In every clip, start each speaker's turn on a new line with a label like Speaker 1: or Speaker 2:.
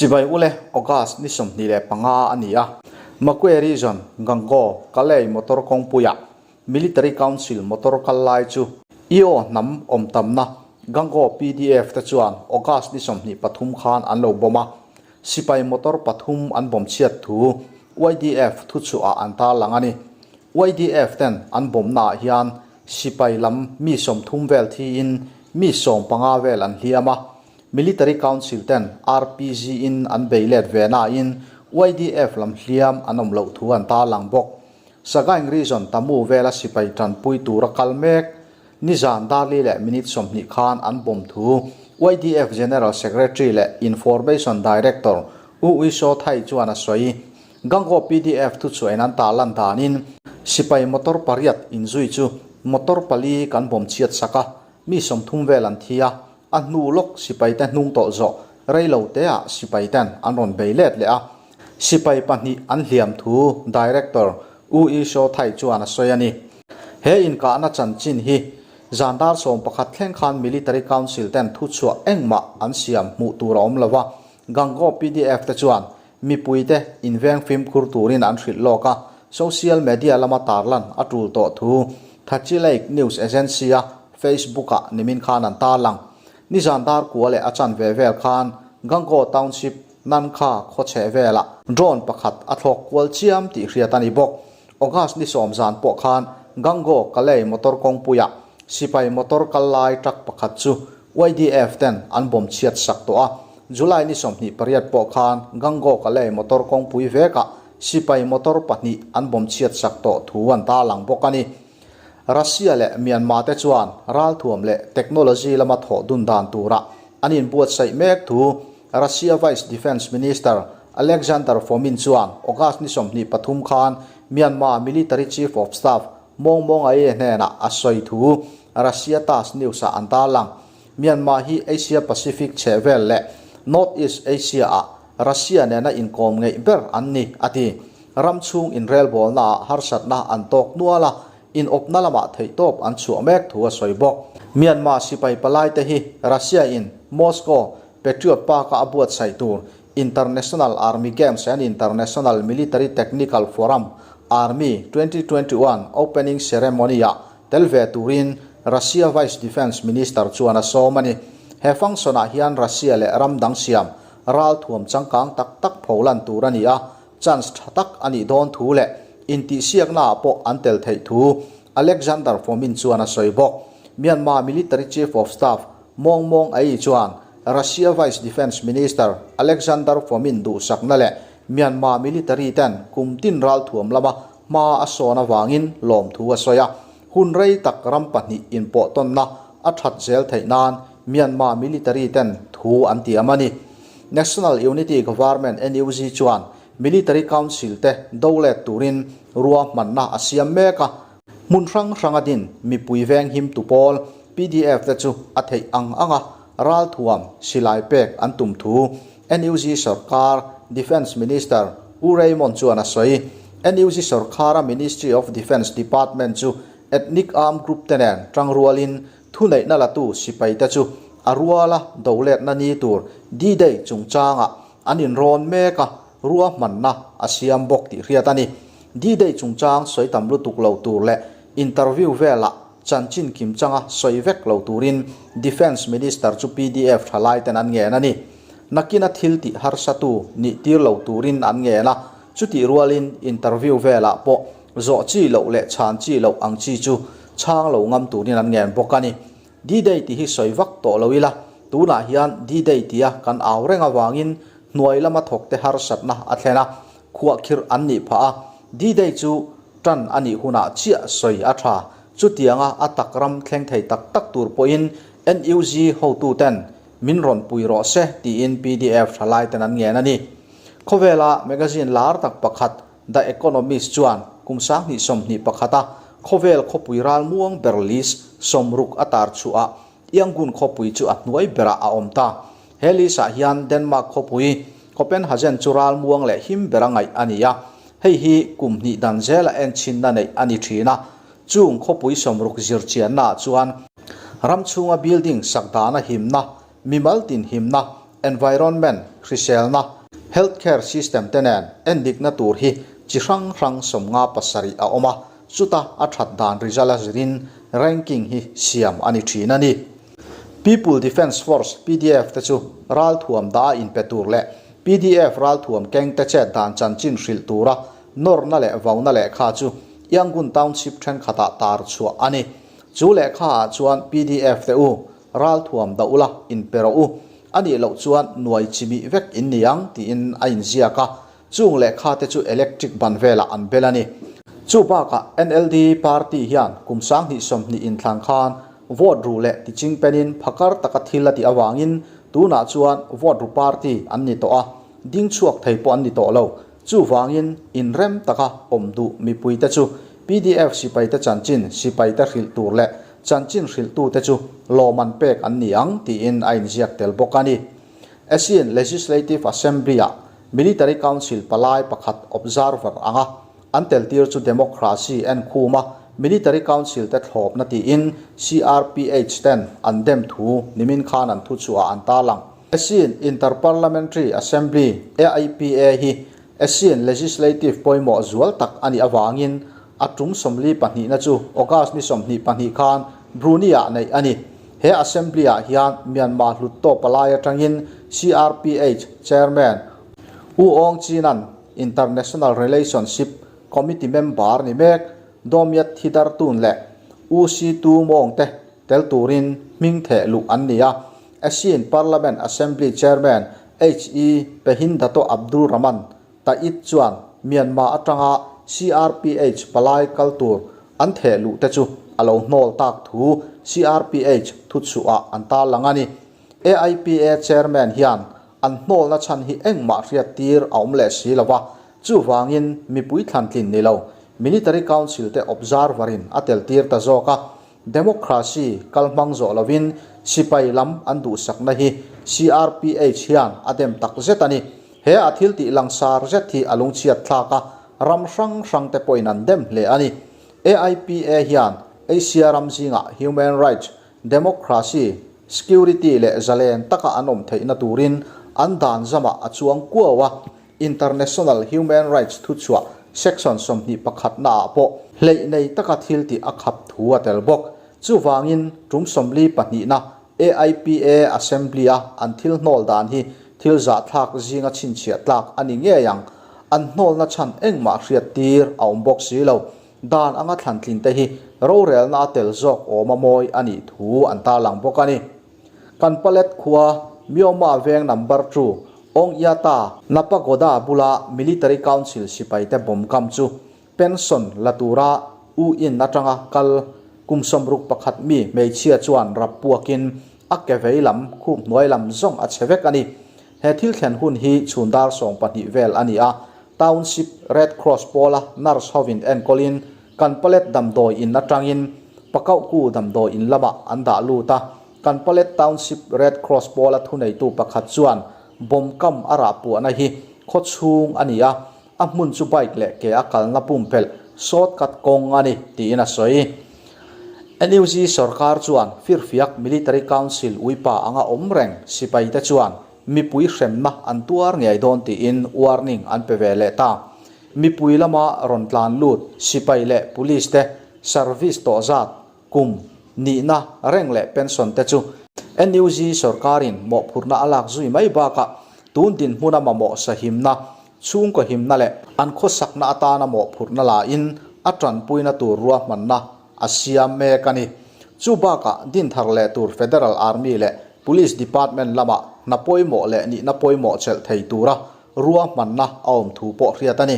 Speaker 1: Chibai ule August ni 25 a ni a, Magwe Region, Gangaw, Kalay motor kawngpuiah Military Council motor kal lai chu Io hnam awm tamna Gangaw PDF te chuan August ni 23 khan an lo bomb a, sipai motor pathum an bomb chhiat thu YDF thuchhuah an tarlang a ni. YDF ten an bomb naah hian sipai lam mi 30 vel thiin mi 15 vel an hliam a, Military Council ten RPG in an bei let ve nain YDF lam hliam an awm loh thu an tarlang bawk. Sagaing Region Tamu vela sipai tanpui tura kal mek nizan darli leh minute 20 khan an bomb thu YDF General Secretary leh Information Director U Ui Saw Thai chuan a sawi. Gangaw PDF thuchhuahin an tarlan danin sipai motor pariat inzui chu motor pali kan bomb chhiat sak a, mi 30 vel an thi a, a hnu lawk sipaite hnung tawlh zawh rei lo teah sipaiten an rawn bei let leh a. Sipai pahnih an hliam thu Director U I Saw Thai chuan a sawi a ni. He inkahna chanchin hi zan dar 11 thleng khan Military Council ten thuchhuah engmah an siam hmuh tur a awm lo a, Gangaw PDF te chuan mipuite inveng fimkhur turin an hrilh lawk a, social media lama tarlan a tul tawh thu Tachileik News Agency-a Facebook-ah nimin khan an tarlang. Nizan dar kua leh a chanve vel khan Gangaw Township Nankha khaw chheh velah drone pakhat a thlawk kual chiam tih hriat a ni bawk. August ni 10 zan pawh khan Gangaw Kalay motor kawngpuiah sipai motor kal lai truck pakhat chu YDF ten an bomb chhiat sak tawh a. July ni 28 pawh khan Gangaw Kalay motor kawngpui vekah sipai motor pahnih an bomb chhiat sak tawh thu an tarlang bawk a ni. Russia leh Myanmar te chuan ralthuam leh technology lama thawh dun dan tura an inbuatsaih mek thu Russia Vice Defence Minister Alexander Fomin chuan August ni 23 khan Myanmar Military Chief of Staff Maung Maung Aye hnenah a sawi thu Russia TASS News-ah an tarlang. Myanmar hi Asia Pacific chheh vel leh North East Asia-ah Russia nena inkawm ngeih ber an ni, a ti. Ram chhung inrelbawlnaah harsatna an tawk nual a, inawpna lamah theihtawp an chhuah mek thu a sawi bawk. Myanmar sipai palai te hi Russia-in Moscow Patriot Park-a a buatsaih tur International Army Games and International Military Technical Forum, Army 2021 Opening Ceremony-ah tel ve turin Russia Vice Defence Minister chuan a sawm a ni. He function-ah hian Russia leh ram dang siam ralthuam changkang tak tak pholan tur a ni a, chance tha tak a nih dawn thu leh intihsiaknaah pawh an tel theih thu Alexander Fomin chuan a sawi bawk. Myanmar Military Chief of Staff Maung Maung Aye chuan Russia Vice Defence Minister Alexander Fomin duhsakna leh Myanmar military ten kum tin ralthuam lama hma a sawn avangin lawmthu a sawi a. Hun rei tak ram pahnih inpawh tawnna a that zel theih nan Myanmar military ten thu an tiam a ni. National Unity Government, NUG, chuan Military Council te do let turin ruahmanna a siam mek a. Hmun hrang hranga din mipui veng him tu pawl PDF te chu a theih ang anga ralthuam silai pek an tum thu NUG sarkar Defence Minister U Raymond chuan a sawi. NUG sarkara Ministry of Defence Department chu ethnic armed group te nen tangrualin thuneihna latu sipai te chu a ruala doletna ni tur D-Day chungchangah an inrawn mek a, ruahmanna a siam bawk tih hriat a ni. D-Day chungchang sawi tam lutuk lo tur leh interview velah chanchin kim changa sawi vek lo turin Defence Minister chu PDF thalai ten an ngen a ni. Nakina thil tih harsatu nih tir lo turin an ngen a, chutih rualin interview velah pawh zawh chi loh leh chhan chi loh ang chi chu chhang lo ngam turin an ngen bawk a ni. D-Day tih hi sawi vak tawh lo ila, tunah hian D-Day tia kan au reng avangin hnuai lama thawkte harsatna a thlen a, khuahkhirh an nih phah a, D-Day chu tan a nih hunah chiah sawi a tha. Chutianga a tak ram thleng thei tak tak tur pawhin NUG hotuten min rawn pui rawh se tiin PDF thalai ten an ngen a ni. Khawvela magazine lar tak pakhat The Economist chuan kum 2021 a khawvel khawpui ral muang ber list 60 a tar chhuah Yangon khawpui chu a hnuai berah a awm ta. He list ah hian Denmark khawpui Copenhagen chu ral muang leh him bera ngaih a ni a, hei hi kum hnih dan zela enchinna neih a ni thin a. Chung khawpui 60 zirchianna ah chuan ram chhunga building sak dana himna, mimal tin himna, Environment, hriselna, Health care system te nen endikna tur hi chi hrang hrang 57 a awm a, chuta a that dan result a zirin ranking hi siam a ni thin a ni. People Defence Force, pdf, te chu ralthuam dah a inpe tur leh pdf ralthuam keng te chet dan chanchin hrilh tura nawrna leh vauna lehkha chu Yangon Township thenkhatah tar chhuah a ni. Chu lehkha ah chuan pdf te u ralthuam dah ula inpe rawh u, a nih loh chuan nuai chimih vek in ni ang tiin a inziak a, chung lehkha te chu electric ban velah an bel a ni. Chu bakah NLD party hian kum 2020 inthlan khan vote ru leh tiching penin phakar taka thil a tih avangin tunah chuan vote ru party an ni tawh a, ding chhuak thei pawh an ni tawh lo. Chuvangin inrem taka awm duh mipuite chu pdf sipaite chanchin sipaite hrilh tur leh Chanchin hrilhtute chu lawmman pek an ni ang tiin a inziak tel bawk a ni. ASEAN Legislative Assembly-ah Military Council palai pakhat observer anga an teltir chu democracy en khuma Military Council te thlawpna tiin CRPH ten an dem thu nimin khan an thuchhuah an tarlang. ASEAN Inter-Parliamentary Assembly, AIPA, hi ASEAN Legislative pawimawh zual tak a nih avangin a tum 42na chu August ni 22 khan Brunei-ah neih a ni. He Assembly-ah hian Myanmar hlut tawp palai atangin CRPH Chairman U Aung Chin-a'n International Relationship Committee member ni mek Daw Myat Thidar Tun leh U Si Tu Mawng te tel turin hming theh luh an ni a. ASEAN Parliament Assembly Chairman HE Pehindato Abdul Rahman Tait chuan Myanmar atanga CRPH palai kal tur an theh luh te chu a lo hnawl tak thu CRPH thuchhuah an tarlang a ni. AIPA Chairman hian an hnawlna chhan hi engmah hriat tir a awm leh si lo va, chuvangin mipui thlantlin ni lo Military Council te observer in a tel tir ta zawk a, Democracy kal hmang zawh lovin sipai lam an duhsakna hi CRPH hian a dem tak zet a ni. He a thil tih langsar zet hi a lungchhiat thlak a, ram hrang hrang te pawhin an dem hle a ni. AIPA hian Asia ram zingah human rights, democracy, security leh zalen taka an awm theihna turin an dan zamah a chuang kuau a, International Human Rights thuchhuah Section 21 naah pawh hleih nei taka thil tih a khap thu a tel bawk. Chuvangin tum 42na AIPA Assembly-a an thil hnawl dan hi thil zahthlak zinga chhinchhiah tlak a ni ngei ang. An hnawlna chhan engmah hriat tir a awm bawk si lo. Dan anga thlantlin te hi rorelna a tel zawk awm a mawi a nih thu an tarlang bawk a ni. Kan Palet khua Myoma veng number two Ong Yata Napagoda bula Military Council sipaite bomb kam chu Pension la tura U in atanga kal kum 61 mi hmeichhia chuan rap puakin a ke vei lam khup hnuai lam zawng a chhe vek a ni. He thil thlen hun hi chhun dar 12 vel a ni a, Township Red Cross pawla nurse hovin enkawlin kan Palet damdawi in atangin Pakauhku damdawi in lamah an dah lut a, kan Palet Township Red Cross pawla thuneitu pakhat chuan bomb kam a rah puahna hi khaw chhung a ni a, a hmun chu bike leh ke a kalna pumpelh shortcut kawng a ni tiin a sawi. NUG sorkar chuan Firfiak Military Council uipa anga awm reng sipaite chuan mipui hremna an tuar ngei dawn tiin warning an pe ve leh ta. Mipui lama rawn tlan lut sipai leh police te service tawh zat kum nihna reng leh pension te chu NUG sorkarin mawhphurhna a lak zui mai bakah tun dinhmuna mamawh sahimna, chhungkaw himna leh an khawsakna atana mawhphurhna lain a tanpuina tur ruahmanna a siam mek a ni. Chu bakah dinthar leh tur Federal Army leh Police Department lamah hna pawimawh leh nihna pawimawh chelh thei tura ruahmanna a awm thu pawh hriat a ni.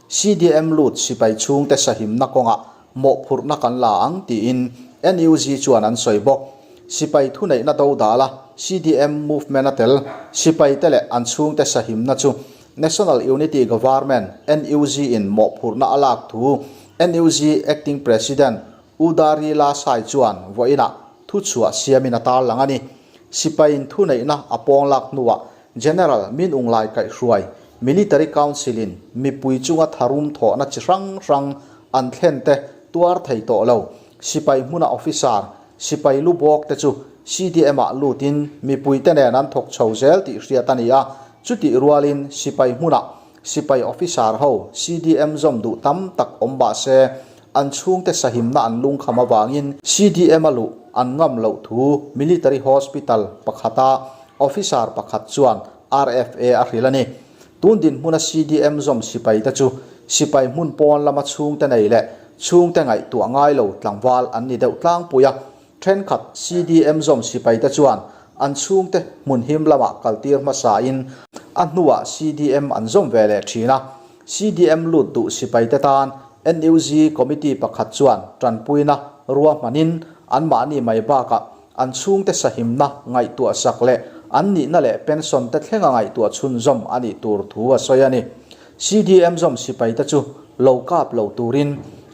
Speaker 1: CDM lut sipai chhungte sahimna kawngah mawhphurhna kan la ang tiin NUG chuan an sawi bawk. Sipai thuneihna do dala CDM movement a tel sipaite leh an chhungte sahimna chu National Unity Government, NUG, in mawhphurhna a lak thu NUG Acting President Udari Lasai chuan vawiinah thuchhuah siamin a tarlang a ni. Sipaiin thuneihna a pawng lak hnuah General Min Aung Hlaing kaihhruai Military Council in mipui chunga tharum thawhna chi hrang hrang an thlen te tuar thei tawh lo. Sipai hmuna officer. Sipai lu bawk te chu CDM ah lutin mipuite nen an thawk chho zel tih hriat a ni a, chutih rualin sipai hmunah sipai officer ho CDM zawm duh tam tak awm mah se an chhungte sahimna an lungkham avangin CDM a luh an ngam loh thu Military Hospital pakhata officer pakhat chuan RFA a hrilh a ni. Tun dinhmuna CDM zawm sipai te chu sipai hmun pawn lama chhungte nei leh chhungte ngaihtuah ngai lo tlangval an ni deuh tlangpui a. Thenkhat CDM zawm sipai te chuan an chhungte hmun him lamah kaltir hmasain a hnuah CDM an zawm ve leh thin a. CDM lut duh sipai te tan NUG committee pakhat chuan tanpuina ruahmanin anmahni mai bakah An chhungte sahimna ngaihtuah sak leh an nihna leh pension te thlenga ngaihtuah chhunzawm a nih tur thu a sawi a ni. CDM zawm sipai te chu lo kap lo turin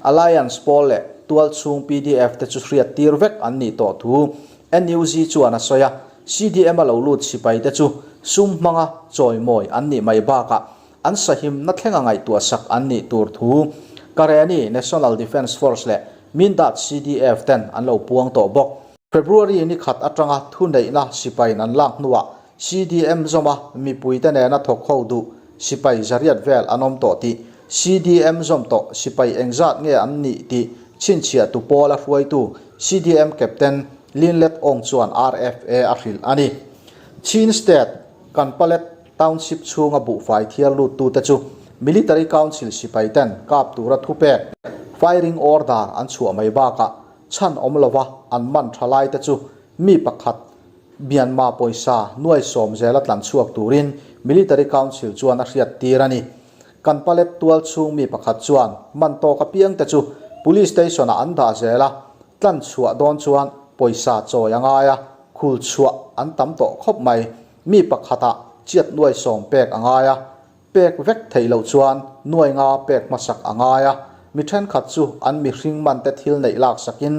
Speaker 1: Alliance pawl leh tualchhung pdf te chu hriat tir vek an nih tawh thu NUG chuan a sawi a. CDM a lo lut sipai te chu sum hmanga chawimawi an nih mai bakah an sahimna thlenga ngaihtuah sak an nih tur thu Kareni National Defence Force leh Mindat CDF ten an lo puang tawh bawk. February ni khat atanga thuneihna sipaiin an lak hnuah CDM zawma mipuite nena thawk ho duh sipai zariat vel an awm tawh tih CDM zawm tawh sipai engzat nge an nih tih chhinchhiahtu pawla hruaitu CDM Captain Linlet Ong chuan RFA a hrilh a ni. Chin State Kanpalet Township chhunga buhfai thiar luttute chu Military Council sipai ten kap tura thupek, firing order, an chhuah mai bakah chhan awm lova an man tha laite chu mi pakhat Myanmar pawisa nuai 10 zela tlan chhuak turin Military Council chuan a hriat tir a ni. Kan palet tual chhung mi pakhat chuan man tawk apiangte chu Police Station-ah an dah zel a, tlan chhuah dawn chuan pawisa chawi a ngai a, khul chhuah an tam tawh khawp mai. Mi pakhatah chiat nuai 10 pek a ngai a, pek vek theih loh chuan nuai nga pek hmasak a ngai a, mi thenkhat chu an mihring mante thil neih laksakin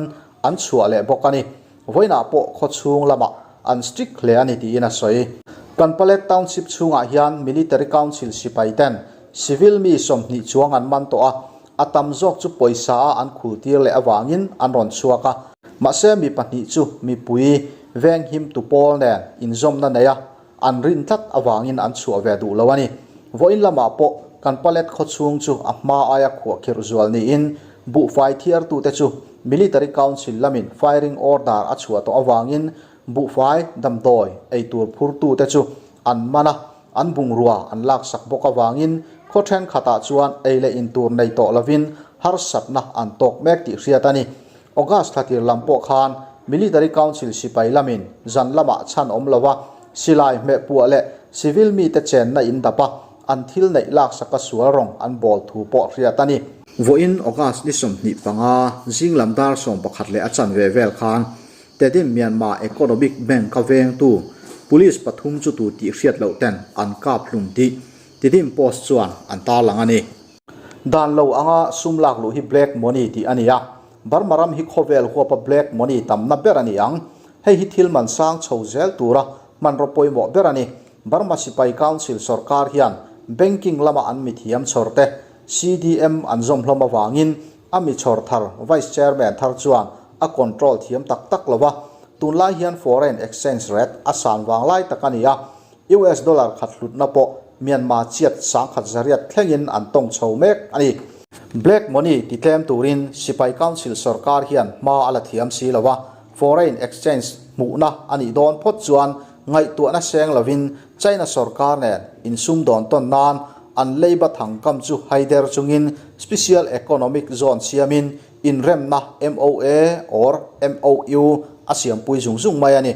Speaker 1: an chhuah leh bawk a ni. Vawiinah pawh khaw chhung lamah an strict hle a ni tiin a sawi. Kanpalet Township chhungah hian Military Council sipai ten civil mi 20 chuang an man tawh a, a tam zawk chu pawisa a an khul tir leh avangin an rawn chhuak a. Mahse mi pahnih chu mipui venghim tu pawl nen inzawmna nei a, an rin tlat avangin an chhuah ve duh lo a ni. Vawiin lamah pawh kan palet khaw chhung chu a hma aia khuah khirh zual niin buhfai thiartute chu Military Council lamin firing order a chhuah tawh avangin buhfai damdawi ei tur phurtute chu an man a, an bungrua an laksak bawk avangin khaw thenkhatah chuan ei leh in tur nei tawh lovin harsatna an tawk mek tih hriat a ni. August thla tir lam pawh khan Military Council sipai lamin zan lamah chhan awm lova silai hmeh puah leh civil mite chenna in dap a, an thil neih laksaka sual rawng an bawl thu pawh hriat a ni. Vawiin August ni 25 zing lam dar 11 leh a chanve vel khan Tedim Myanmar Economic Bank a vengtu Police pathum chu tu tih hriat loh ten an kap hlum tih Tedim Post chuan an tarlang a ni. Dan lo anga sum lak luh hi black money tih a ni a, Burma ram hi khawvel huapa black money tamna ber a ni ang. Hei hi thil man sang chho zel tura hmanraw pawimawh ber a ni. Burma Sipai Council sawrkar hian banking lama an mithiam chhawrte CDM an zawm hlawm avangin a mi chhawr thar Vice Chairman thar chuan a control thiam tak tak lo va, tunlai hian foreign exchange rate a san vang lai tak a ni a, US dollar khat hlutna pawh Myanmar chiat 1100 thlengin an tawng chho mek a ni. Black money ti tlem turin Sipai Council sawrkar hian hma a la thiam si lo a, foreign exchange hmuhna a nih dawn phawt chuan ngaihtuahna seng lovin China sawrkar nen insum dawn tawn nan an leiba thangkam chu haider chungin Special Economic Zone siamin inremna MOA or MOU a siampui zung zung mai a ni.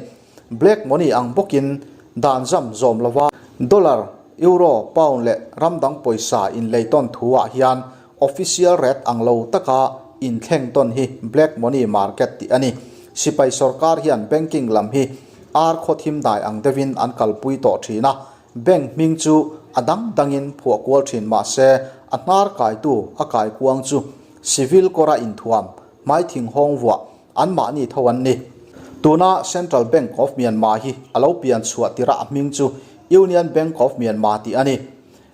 Speaker 1: Black money ang bawkin dan zam zawm lova dollar, euro, pound leh ram dang pawisa inlei tawn thu ah hian official rate ang lo taka inthleng tawn hi black money market tih a ni. Sipai sawrkar hian banking lam hi ar khaw thim dai ang deuhin an kalpui tawh thin a, bank hming chu a dang dangin phuah kual thin mah se a hnar kaitu a kaikuang chu civil kawra inthuam hmaithing hawng vuah Anmahni tho an ni. Tuna Central Bank of Myanmar hi a lo pian chhuah tirah a hming chu Union Bank of Myanmar tih a ni.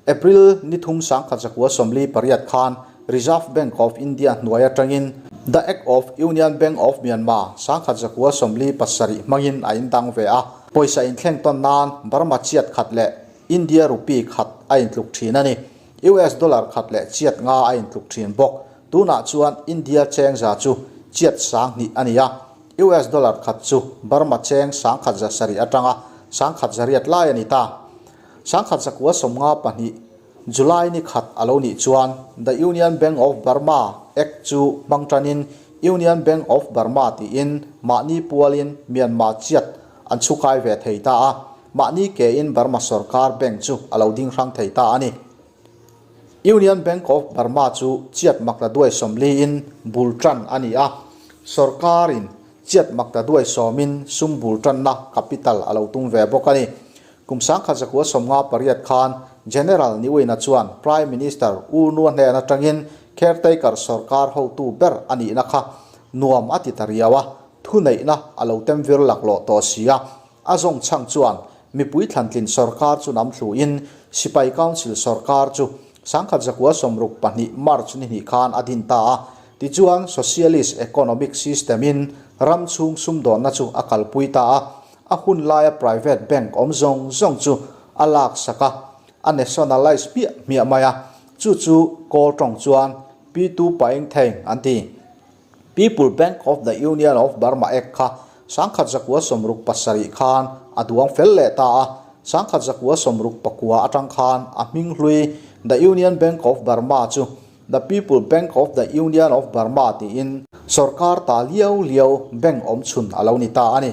Speaker 1: April ni thum 1948 khan Reserve Bank of India hnuai atangin. The Act of Union Bank of Myanmar 1947 hmangin a indang ve a, pawisa inthleng tawn nan Burma chiat khat leh India rupee khat a intluk thin a ni. US dollar khat leh chiat nga a intluk thin bawk. Tunah chuan India chengza chu chiat 2000 a ni a, US dollar khat chu Burma cheng 1107 atanga 1108 lai a ni ta. 1952 July ni khat a lo nih chuan The Union Bank of Burma Act chu hmang tanin Union Bank of Burma tiin mahni pualin Myanmar chiat an chhukai ve thei ta a, mahni kein Burma sorkar bank chu a lo ding hrang thei ta a ni. Union Bank of Burma chu chiat makta duai sawmliin bul tan a ni a, sorkarin chiat makta duai sawmin sum bul tanna capital a lo tum ve bawk a ni. Kum 1958 khan General Niwina chuan Prime Minister U Nu hnen atangin caretaker sorkar hotu ber a nihna kha nuam a ti ta riau a, thuneihna a lo tem vir laklawh tawh si a. A zawng chhang chuan mipui thlantlin sorkar chu nam thluin Sipai Council sorkar chu 1962 March ni hnih khan a din ta a. Tichuan Socialist Economic System-in ram chhung sumdawnna chu a kalpui ta a. A hun laia private bank awm zawng zawng chu a lak sak a, a nationalise hmiah hmiah mai a, chu chu kawl tawng chuan Pi Tu Paing Theing an ti. People Bank of the Union of Burma Act kha 1967 khan a duang fel leh ta a, 1969 atang khan a hming hlui The Union Bank of Burma chu The People Bank of the Union of Burma tiin sorkar ta liau liau bank awm chhun a lo ni ta a ni.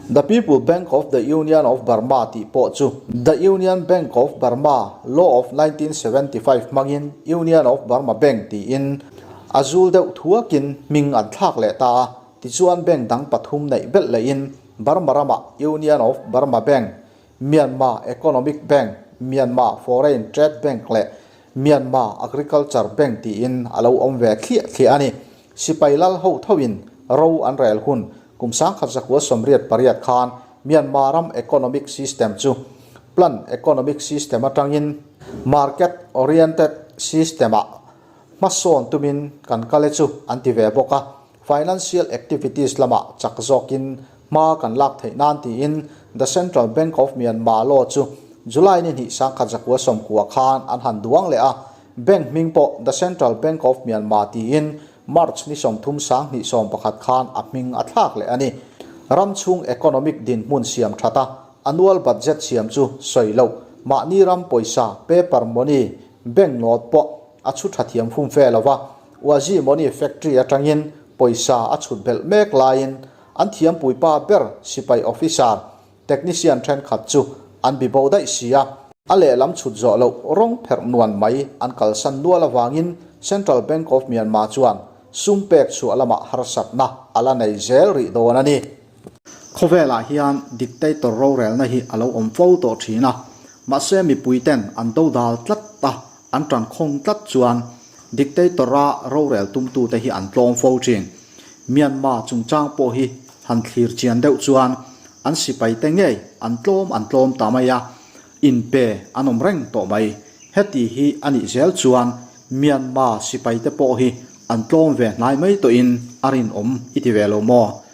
Speaker 1: The People Bank of the Union of Burma tih pawh chu The Union Bank of Burma Law of 1975 hmangin Union of Burma Bank tiin a zul deuh thuakin hming an thlak leh ta a. Tichuan bank dang pathum neih belh lehin Burma ramah Union of Burma Bank, Myanmar Economic Bank, Myanmar Foreign Trade Bank leh Myanmar Agriculture Bank tiin a lo awm ve thliah thliah a ni. Sipai lal ho thoin ro an rel hun kum 1988 khan Myanmar ram economic system chu Plan Economic System atangin Market Oriented System-ah hmasawn tumin kan kal e chu an ti ve bawk a. Financial activities lamah chak zawkin hma kan lak theih nan tiin The Central Bank of Myanmar Law chu July ni hnih 1990 khan an han duang leh a, bank hming pawh The Central Bank of Myanmar tiin March ni 30 2011 khan a hming a thlak leh a ni. Ram chhung economic dinhmun siam that a, annual budget siam chu sawi loh, mahni ram pawisa, paper money, bank note pawh a chhu tha thiam fum fe lo va, Wazi Money Factory atangin pawisa a chhut belh mek laiin an thiampuipa ber sipai officer, technician thenkhat chu an bi bo daih si a. A lehlam chhut zawh loh rawng pherh nuan mai an kalsan nual avangin Central Bank of Myanmar chuan sum pek chhuah lamah harsatna a la nei zel rih dawn a ni. Khawvelah hian dictator rorelna hi a lo awm fo tawh thin a, mahse mipuiten an dodal tlat a, an tankhawng tlat chuan dictator-a rorel tumtute hi an tlawm fo thin. Myanmar chungchang pawh hi han thlir chian deuh chuan an sipaite ngei an tlawm an tlawm ta mai a, inpe an awm reng tawh mai. Heti hi a nih zel chuan Myanmar sipaite pawh hi an tlawm ve hnai mai tawhin a rinawm i ti ve lo maw?